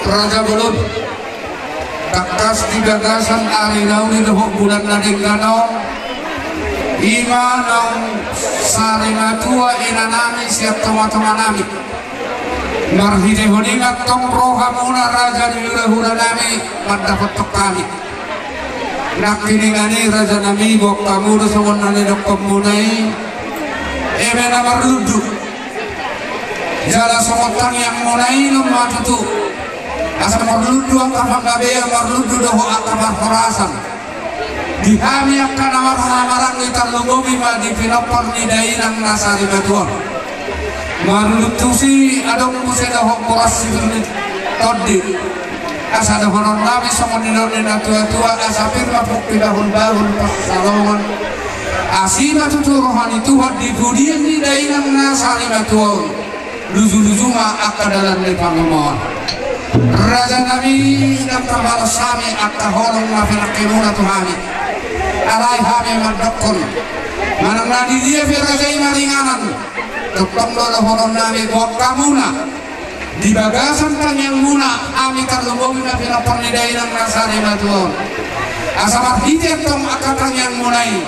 raja bolon. Tangkas di bagasan ari na uli dohot bulan na denggan on, ima naung sari matua ina nami sian tongatonga nami. Marhitehon i ma antong ro hamuna raja ni hulahula nami mandapothon hami. Nangkiningan i raja nami, boan hamu do songon na nidokmuna i, eme na marlundu. Jala songon tangiangmuna i do ma tutu. Asa marlundu angka panggabean, marlundu dohot angka parhorasan. Di hami angka na marhahamaranggi, tarlumobi ma di pinompar ni dainang na sari matua on. Marlundu tusi adong muse dohot boras situr ni tondi. Asa dohonon nami songon nidok ni natuatua, asa pir ma pongki bahulbahul pansalongan. Asi ma tutu roha ni Tuhan di pudian ni dainang na sari matua on. Lujuluju ma angka dalan ni pangomoan. Raja nami, ndang tarbalos hami angka holong na pinangkemuna tu hami. Alai hami mandokkon, manang na di dia pe raja i maringanan, tongtong do dohonon nami, boan hamuna. Di bagasan tangiangmuna hami tarlumobi ma pinompar ni dainang na sari matua on. Asa marhite antong angka tangiangmuna i,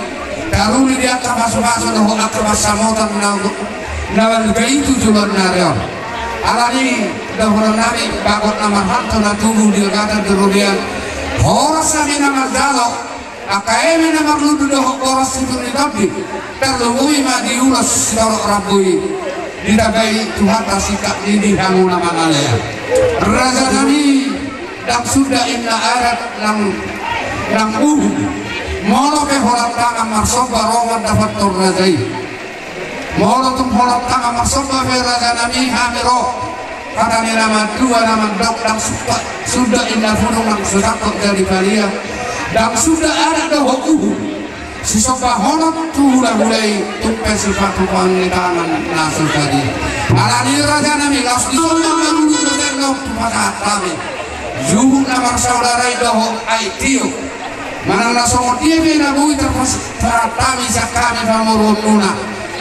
taruli di angka pasupasu dohot angka pansamotan na, na balga i tu joloan ni ari on. Alani dohonon nami, bagot na marhalto na tubu di gata di robean. Horas hami na manjalo, angka eme na marlundu dohot boras situr ni tondi, tarlumobi ma di ulos sitorop rambu i, ditambai Tuhanta singkat ni di hamu na mangalean. Raja nami, ndang suda inna adat nang, nang uhum. Molo pe holan tangan marsomba ro mandapothon raja i. Molo tung holan tangan marsomba pe raja nami, hami ro. Hata ni na mandua na mandok, ndang suda, suda inna pudung nang so sangkot jadi palia. Ndang suda adat dohot uhum. Sisombahonon tu hulahula i, tung pe sipatupaon ni tangan na so sadia. Alani raja nami, laos disomba ma dulu tu pasahat hami. Juhut na marsaudara i dohot aek tio. Manang na songon dia pe na boi tarpasahat hami sian hami pamoruonmuna.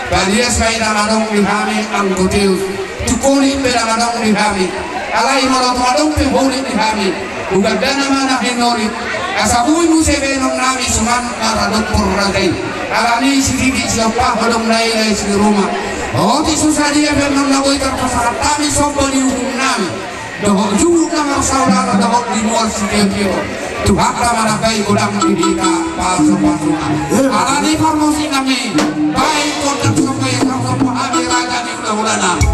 Palias ma i na adong di hami anggo teus. Tu holit pe na adong di hami. Alai molo tung adong pe holit di hami, hugandana ma na hinorit. Asa boi muse baenon nami suman maradophon raja i. Alani sititi siompa, holong na i na i si ruma. Otik so sadia pe annon na boi tarpasahat hami somba ni uhum nami. Dohot juhut na marsaudara dohot di mual sitiotio. Tuhanta ma na baen godang di hita pasupasuna. Alani parmusik nami, baen godang somba i, somba hami raja ni hulahula nami.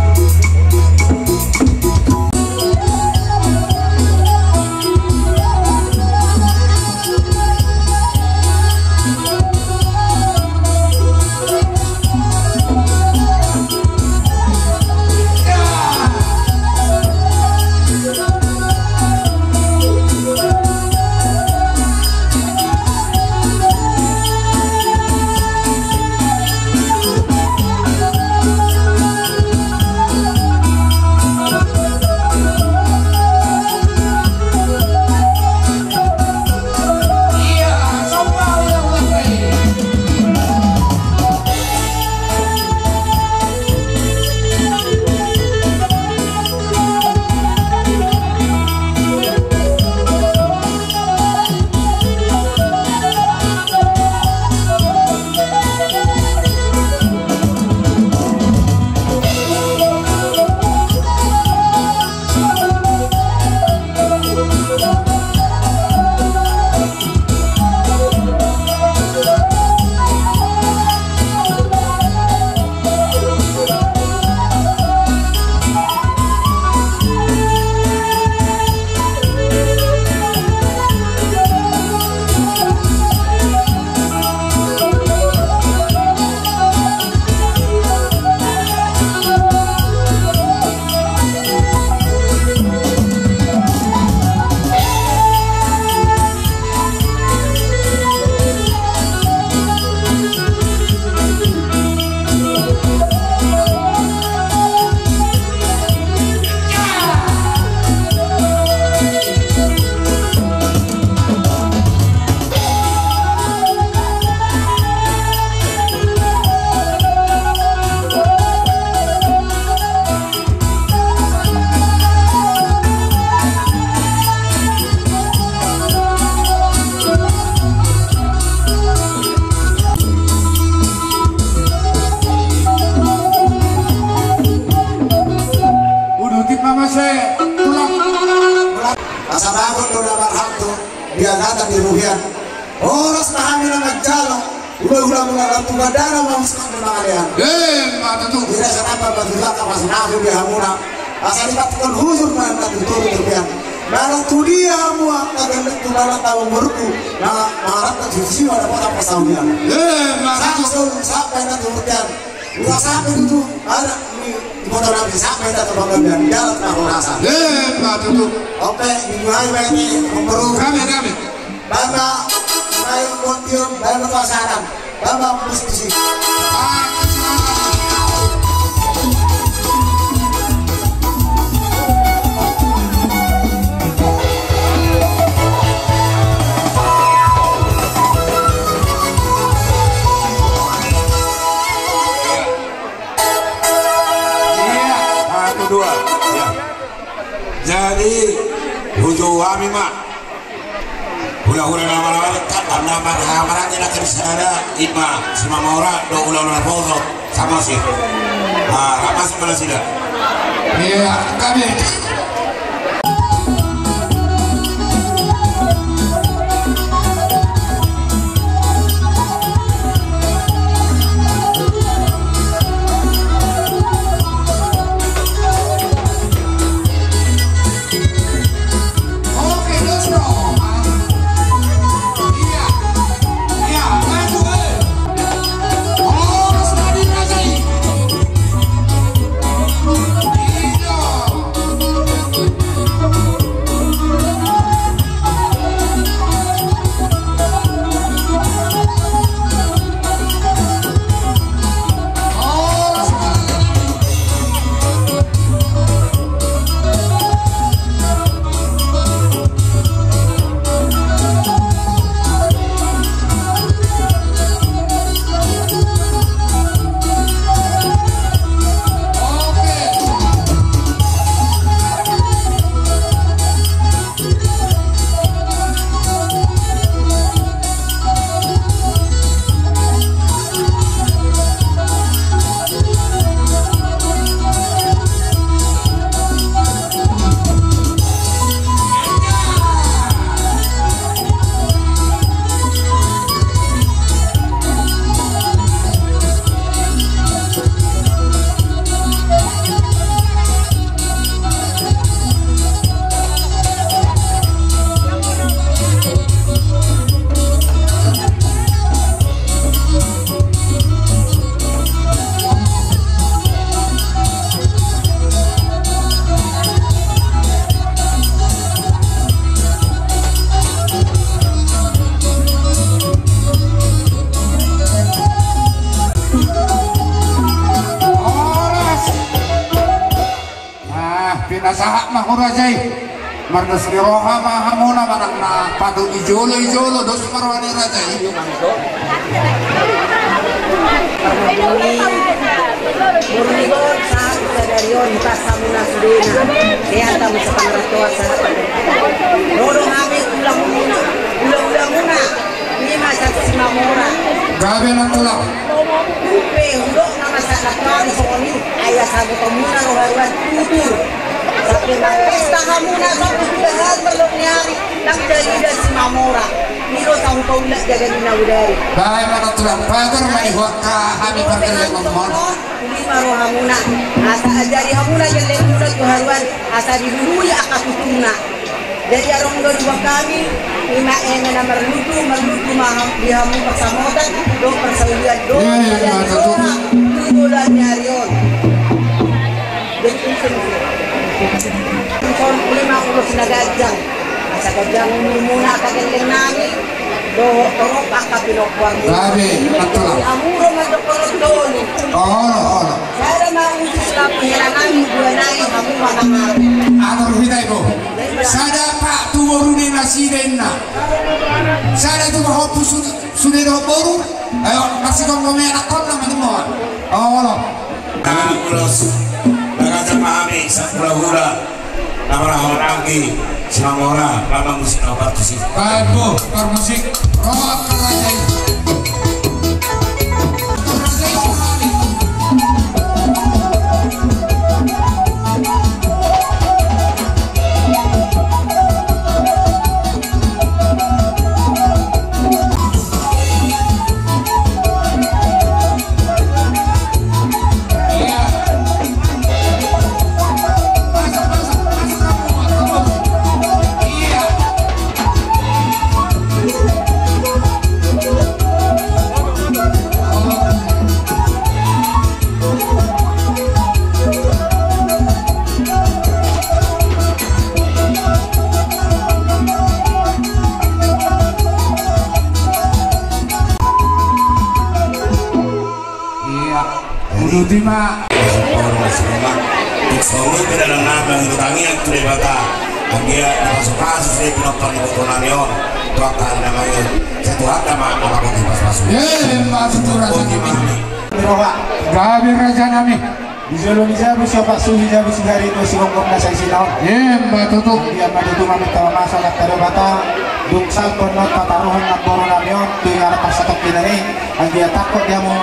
Data di roha i. Horas ma hami na manjalo hulahula muna na tu bandara ma husikap ni mangalean. Emma tutu. Ira sanapa ma tu jaka pasu-pasu di hamuna. Asa dipatikon hujur ma na tu toru tu roha i. Manang tu dia hamu angka gandek tu manang tamu murku. Na mangarap na tu sisi mana kota pasaulian. Emma tutu. Sa-, sampai na tu roha i. Ura sampe tutu, anak ni, di kota nami sampe datang panggabean, dalam tahu rasa. Eh, ma tutu. Oke, minggu hari baik ni, pemburu. Kami, kami. Baba, baik kontium, baik pasaran. Baba, musisi. Iya, satu, dua. Iya. Jadi, hujou hami ma. Hulahula na marhamaranggi na kerisada, ima, Simamora, dohot hulahula na poso, Samosir. Ah, rap masuk ma nasida. Iya, kami. Ah, pinasahat ma ho raja i. Mardos ni roha ma hamuna manang na patut di jolo, di jolo, dos ma roha ni raja i. Murni gol sahat sadari on, tas hamuna sudena. Sehat hamu sapangarantoan sahat. Dodo hami tulang muna, tulang muna. Ima saksi mamora. Gabe na tulang. Upe hudok nama sahat kami songon i. Aya sabotomuna roha ruan tutur. Sampe marpesta hamuna sampe sudah hal berlok ni hari. Nang jadi da si mamora. Niro sahuta ulat jaga ni naudari. Bae mana tulang pagar mani huangka hami pargelleng on. Lima rohamuna. Asa ajari hamuna gellengmuna tu haruan. Asa dilului angka tuturna. Jadi adong do dua kami, ima eme na marlutu, marlutu ma di hamu parsamotan, do parsaulian, do. Iya, iya, iya, betul. Tutu dan nyari on. Jadi itu. Son lima puluh na ganjang. Asa ganjang umurmuna angka gelleng nami. Dohot torop angka pinomparmuna. Gabe, betul. Amuro mandok torop dolu. Olo, olo. Sada ma usus lampu heranami dua nai hamu manangar. Atur hita ibu. Sada pak tu boru ni nasida inna. Sada tu mahompu sude dohot boru. Ayo masih kau ngomel anak kau nama ni mau. Olo. Kami ulos. Bagasan ma hami sahula-hula. Nama rahon angki. Sinamora. Bambang musik na parmusik. Baik bu, parmusik. Rohak kerajaan. Ima. Tung songon i pe dalan nami, mangido tangiang tu Debata, anggiat dipasupasu sude pinompar ni iboto nami on tu angka na mangihut. Sai Tuhanta ma na mangihut pasupasu. Ima tutu, raja nami. Gabe, raja nami. Di jolo ni jabu siompat suhi, jabu sihari, dua sigomgom na saisina on. Ima tutu. Anggiat ma tutu maminta mamasu Amanta Debata, dung salpu on pataruhon namboru nami on tu inganan parsatongkinan i, anggiat tangkok di hamu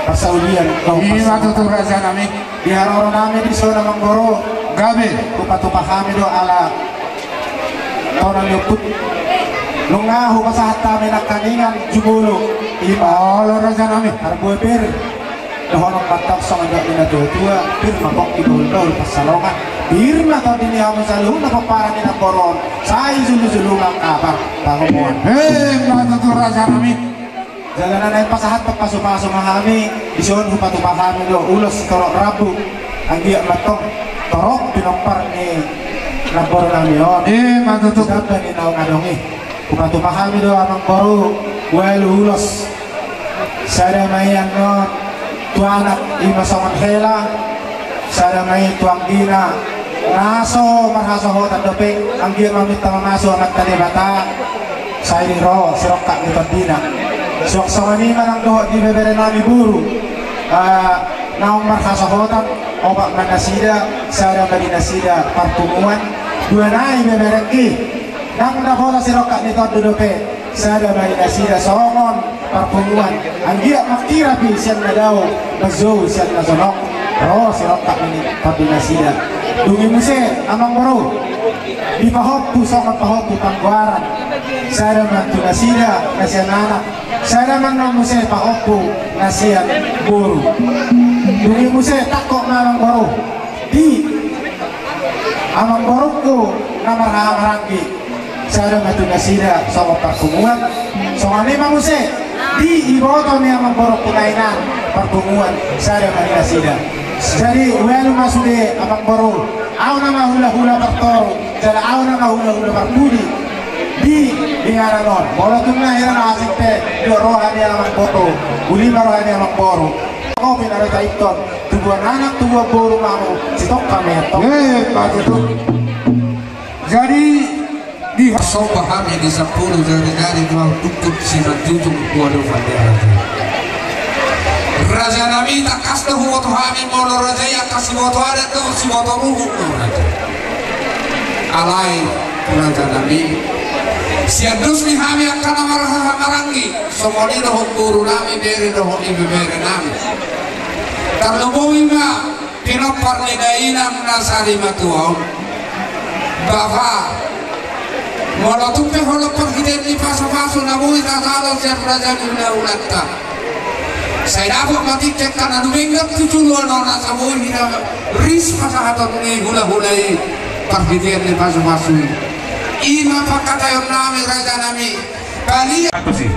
parsaulian. Ima tutu, raja nami. Di haroro nami dison, amangboru. Gabe. Hupatupa hami do ala tona ni omput. Nunga hupasahat hami nangkaningan jumolo. Ima. Olo, raja nami. Parbue pir. Dohonon mantong songon dok ni natuatua, pir ma pongki, bahulbahul pansalongan. Pir ma tondi ni hamu saluhutna pomparan ni namboru on. Sai jolojolo ma angka partangiangan. Ima tutu, raja nami. Jala na naeng pasahathon pasupasu ma hami, dison hupatupa hami do ulos sitorop rambu. Anggiat mantong torop pinompar ni namboru nami on. Ima tutu. Sidamba ni naung adong i. Hupatupa hami do, amangboru, ualu ulos. Sada ma i annon tu anak, ima songon hela. Sada ma i tu anggina na so marhasohotan dope, anggiat maminta mamasu Amanta Debata, sai ro sirongkap ni tondina. Suang songon i ma nang dohot di bebere nami boru, ah, naung marhasohotan, opat ma nasida, sada ma di nasida parpunguan, dua nai beberengki. Nang na pola sirongkap ni tondi dope, sada ma di nasida songon parpunguan. Anggiat mangkirap i sian na dao, manjou sian na jonok, ro sirongkap ni tondi nasida. Dung i muse, amangboru, dipahompu songon pahompu panggoaran. Sada ma tu nasida na sian anak, sada ma annon muse pahompu na sian boru. Dung i muse, tangkok ma, amangboru, di amangborungku na marhahamaranggi, sada ma tu nasida songon parpunguan. Songon i ma muse di iboto ni amangborungku na inang parpunguan, sada ma di nasida. Jadi ualu ma sude, amangboru. Ahu nama hulahula partoru, jala ahu nama hulahula parpudi di inganan on. Molo tung na hira na asing pe, didok roha ni amangboru, uli ma roha ni amangboru. Kopi na ritaikon. Tubuan anak, tubuan boru ma hamu, sitongka ma i antong. Eh, betul. Jadi, di somba hami di sampulu jari-jari, dua tungkut simanjujung, dua do pandai raja. Raja nami, tangkas do huboto hami molo raja i angka siboto adat do, siboto ruhut do, raja. Alai, raja nami, sian dos ni hami angka na marhahamaranggi, songon i dohot boru nami, bere dohot ibebere nami. Tarlumobi ma pinompar ni dainang na sarimatua on. Bapa, molo tung pe holan parhitean ni pasupasu na boi tasahat sian raja ni hulahulanta, sai dapot ma tingki angka na dumenggan tu joloan on asa boi hira ris pasahaton ni hulahula i parhitean ni pasupasu i. I ma pangkataion nami, raja nami. Palia. Aku sih.